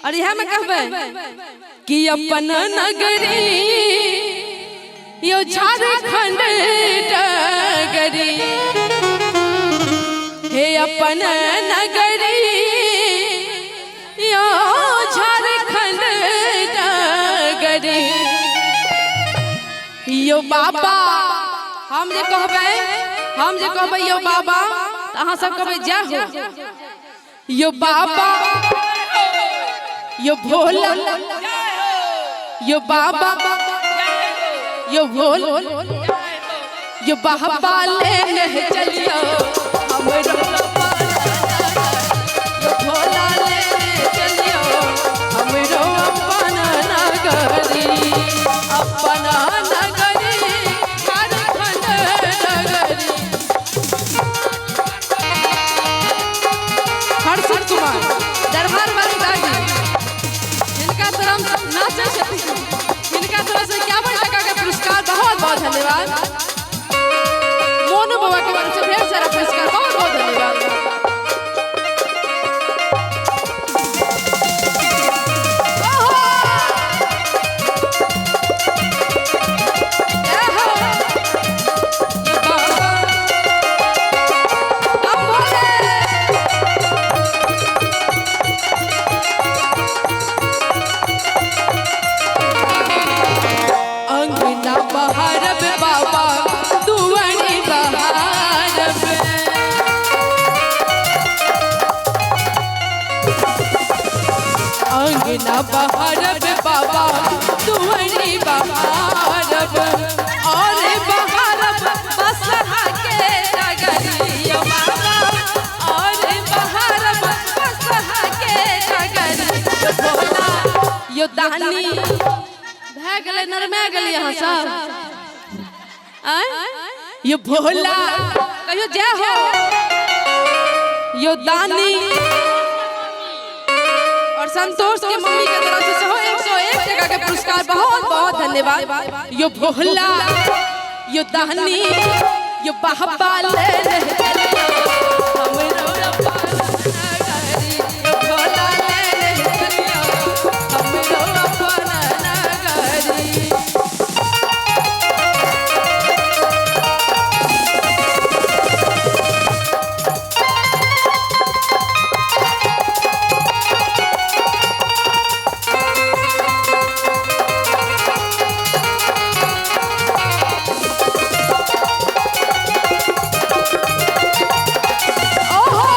और इएह में कहबै कि अपन नगरी यो झारखंड डगरी, हे अपन नगरी यो झारखंड डगरी। यो बाबा हम जे कहबै, हम जे कहबै यो बाबा, तऽ अहाँ सब कहबै जय हो। यो बाबा यो भोला, यो बाबा यो भोला, यो बाबा लेने चलियो हमरो, यो भोला लेने चलियो हमरो अपन नगरी, अपन नगरी झारखंड नगरी। हर्षद कुमार दरबार जी, हिनका तरफ नाचै छथिन, हिनका तरफ से 51 टका के पुरस्कार, बहुत बहुत धन्यवाद। मोनू बाबा के तरफ से ढेर सारा पुरस्कार, बहुत बहुत धन्यवाद। अंगना बहारब बाबा दुआरी बहारब, अंगना बहारब बाबा दुआरी बहारब, और बहारब बसहा के नगरी बाबा, और बहारब बसहा के नगरी। यो भोला यो दानी भए गेलै, नरमा गेलै अहाँ सब। आँय यो भोला कहियो जय हो, यो दानी। और संतोष के मम्मी के तरफ से सेहो 101 टका के पुरस्कार, बहुत बहुत धन्यवाद। यो भोला यो दानी यो बाबा लेने चलियो हमरो अपन नगरी, यो भोला लेने चलियो हमरो अपन नगरी। ओहो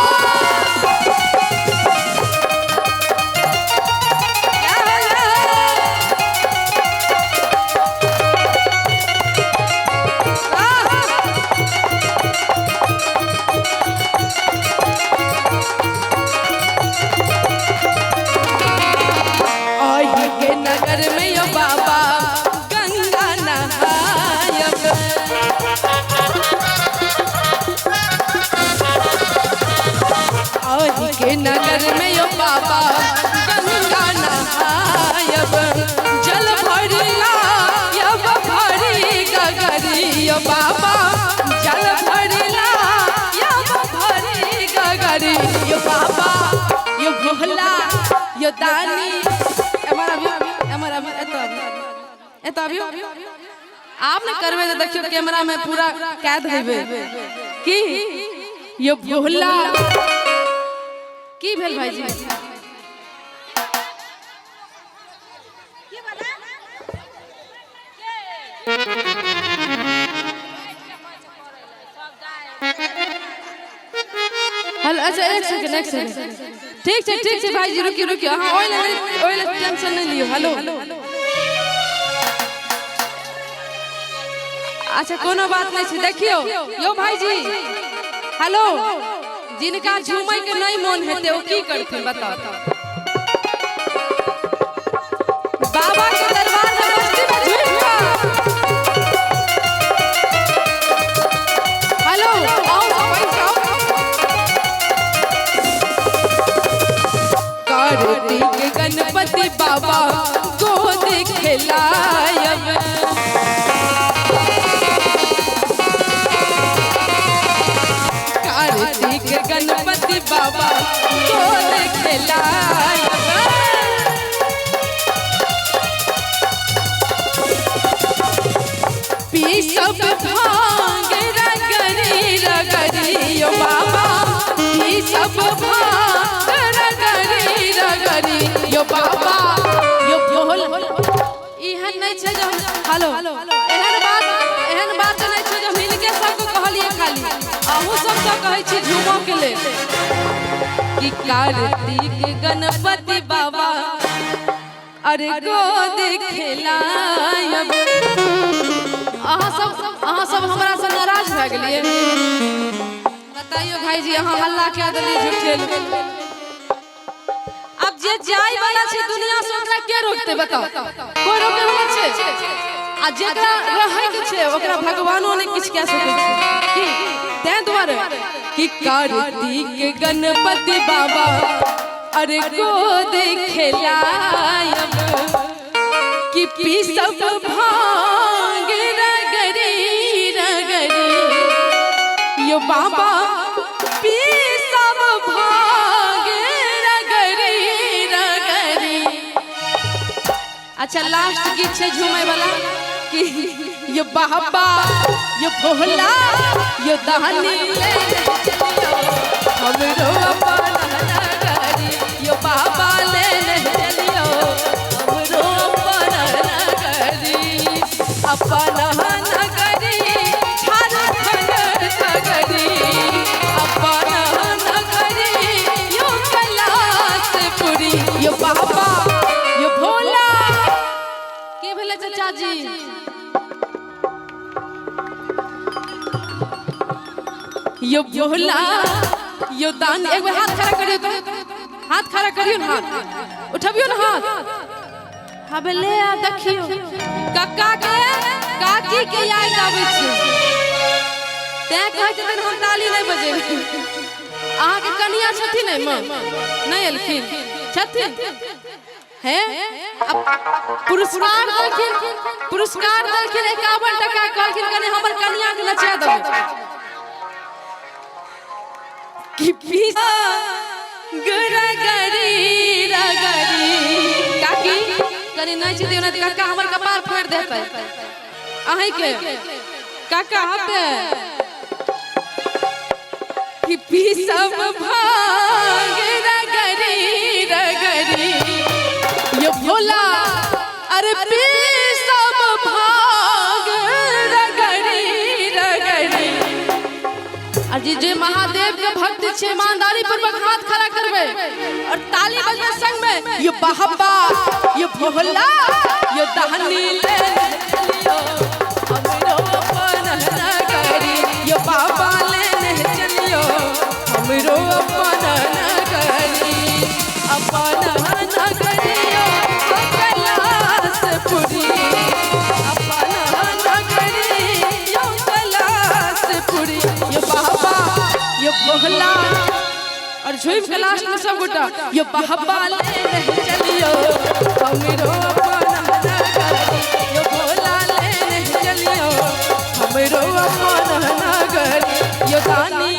क्या हाल है? वाह! आही के नगर में यो बाबा गंगा नहायब, आही के नगर में यो बाबा गंगा नहायब, जल भरी लायब भरी गगरी यो बाबा, जल भरी लायब भरी गगरी यो बाबा यो भोला यो दानी। एमर अबियो, एमर अबियो, एतऽ अबियो, एतऽ अबियो। आप ने करबै तऽ देखियौ कैमरा में पूरा कैद हेबै की। यो भोला की भेल भाईजी? हेलो, अच्छा एक सेकंड, एक सेकंड, ठीक छै, ठीक छै भाईजी, रुकियो रुकियो, अहाँ ओहि लए ओहि लए टेंशन नहि लियौ। हेलो, अच्छा कोनो बात नहि छै। देखियौ यौ भाईजी, हेलो, जिनका झूमै के नहि मोन हेतै ओ की करथिन बताउ? बाबा के दरबार में मस्ती में झूम कऽ। हेलो, आओ बैठ जाओ। कार्तिक गणपति बाबा गोद खिलायब, कार्तिक गणपति बाबा गोद खिलायब। यो बाबा यो भोला। एहन नहीं छै जे हेलो, एहन बात नहीं छै जे हम हिनके सबके कहलिए, खाली अहूँ सब तो कहै छी झूमो के लेल कि कार्तिक गणपति बाबा अरे गोद खेलायब। अहाँ सब हमरा से नाराज भए गेलिए। बताइयो भाईजी, अहाँ हल्ला क्या देलिए झूठे। अब जे जाय वाला छै दुनिया से ओकरा के रोकते बताओ? कोई रोके वाला छै? आ जेकरा रहै के छै ओकरा भगवानो ने किछ कह सकै छै की? तैं दुआरे कि कार्तिक गणपति बाबा अरे गोद खेलायब कि पीसब भांग रगरी रगरी यो बाबा पीसब भांग रगरी रगरी। अच्छा लास्ट गीत छै झूमै वाला कि यो बाबा यो भोला यो दानी ले चलियो हमरो अपन नगरी, यो बाबा ले चलियो हमरो अपन नगरी, अपन नगरी झारखंड नगरी, अपन नगरी यो कैलाशपुरी, यो बाबा यो भोला। के भेलै चाचा जी? यो भोला यो दान। एक बार हाथ खड़ा करियो तो, हाथ खड़ा करियो ना, हाथ उठबियो ना, हाथ हबे ले आ देखियो कक्का के काकी के याद आबै छै तैं कहै छथिन हम ताली नहि बजेबै। अहाँके कनिया छथिन एहिमे? नहि एलखिन? छथिन हे? अब पुरस्कार देलखिन, पुरस्कार देलखिन 51 टका, कहलखिन कनि हमर कनिया के नचा देबै कि पीसा गरगरी रगरी। काकी कनि नाचि दियौ ने काका हमर कपार फोड़ि देतै। अहीं के काका हबे कि पीसब भांग रगरी रगरी यो भोला अरे पीसब भांग रगरी रगरी। और जी जे महादेव के भक्त छे ईमानदारी पूर्वक हाथ खड़ा करबे और ताली बजबे संग में यो बाबा यो भोला यो दानी ले चलियो हमरो अपन नगरी, यो बाबा ले चलियो हमरो अपन नगरी, अपन नगरी यो कैलाशपुरी, अपन नगरी यो कैलाशपुरी, यो बाबा यो भोला। और झूम के लास्ट में सब गोटा यो बाबा ले चलियो हमरो अपन नगरी, यो भोला ले चलियो हमरो अपन नगरी, यो दानी